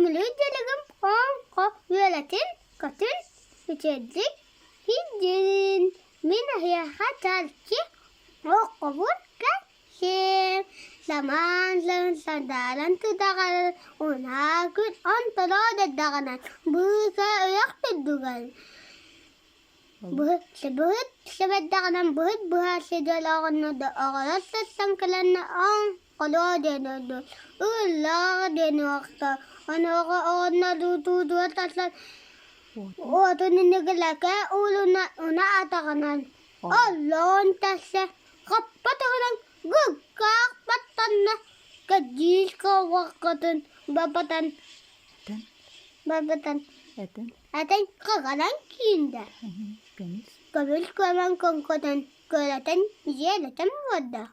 Көмүлүк дьэлэгим оҥхо үөлэтин, көтүн, үчүгэйдик сылдьын. Мин эһиэхэ чарчы оҕобун кэлсиэм. Самаан сандааран тутаҕар, унаа күн онтороо дадаҕынан, быыка үрэх үрдүгэр Быһыт сэбэрдэҕинэн быһыт быһа сидэлээҕинэ да оҕолор сырсан кэлэннэр оҥхолоо диэн өрдүн, ыыллаах диэн уохта, онуоха оҕоннор уутуутугар тахсан уотун иннигилэкэ уулуна уна атаҕынан оллоон тахса хаппа туһунан гыккаах баттанна кадьииска уоххутун бапатан бапатан Этин. Атын хаҕанан киирдэ. Көмүс. Көмүс көмөн көҥкөтөн, көлөтөн дьиэлэтэн олордо.